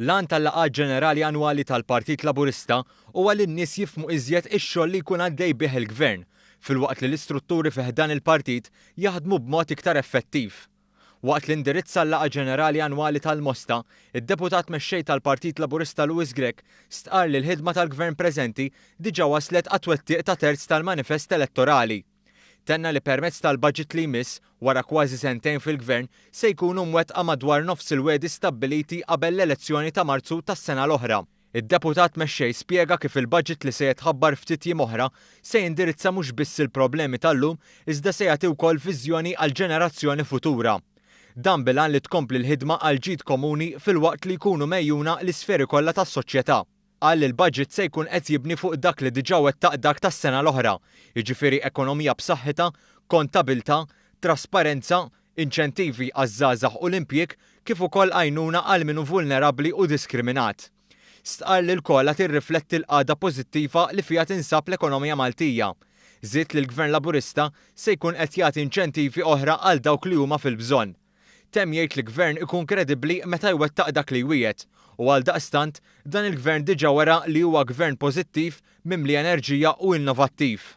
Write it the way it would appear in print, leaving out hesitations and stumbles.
L-għan tal-laqgħat ġenerali annwali tal-Partit Laburista huwa li n-nies jifhmu iżjed ix-xogħol li jkun għaddej bih il-Gvern, filwaqt li l-istrutturi fi ħdan il-partit jaħdmu b'mod iktar effettiv. Waqt li indirizza l-laqgħa ġenerali annwali tal-Mosta, id-Deputat Mexxej tal-Partit Laburista Louis Grech stqarr li l-ħidma tal-Gvern preżenti diġà waslet għat-twettiq ta' terz tal-manifest elettorali. Tenna li permezz tal-budget li jmiss, wara kważi sentejn fil-Gvern, se jkunu mwettqa madwar nofs il-wegħdi stabbiliti qabel l-elezzjoni ta' Marzu tas-sena l-oħra. Id-Deputat Mexxej spjega kif il-budget li se jitħabbar ftit jiem oħra se jindirizza mhux biss il-problemi tal-lum iżda se jagħti wkoll viżjoni għall-ġenerazzjoni futura. Dan bil-għan li tkompli l-ħidma għall-ġid komuni filwaqt li jkunu megħjuna l-isferi kollha tas-soċjetà. Qal li l-budget se jkun qed jibni fuq dak li diġà wettaq dak tas-sena l-oħra, jiġifieri ekonomija b'saħħitha, kontabilità, trasparenza, inċentivi għaż-żgħażagħ u l-impjieg kif ukoll għajnuna għal min hu vulnerabbli u diskriminat. Stqarr li l-COLA tirrifletti l-qagħda pożittiva li fiha tinsab l-ekonomija Maltija. Żied li l-Gvern Laburista se jkun qed jagħti inċentivi oħra għal dawk li huma fil-bżonn. Temm jgħid li Gvern ikun kredibbli meta jwettaq dak li jwiegħed u għaldaqstant dan il-Gvern diġà wera li huwa Gvern pożittiv, mimli enerġija u innovattiv.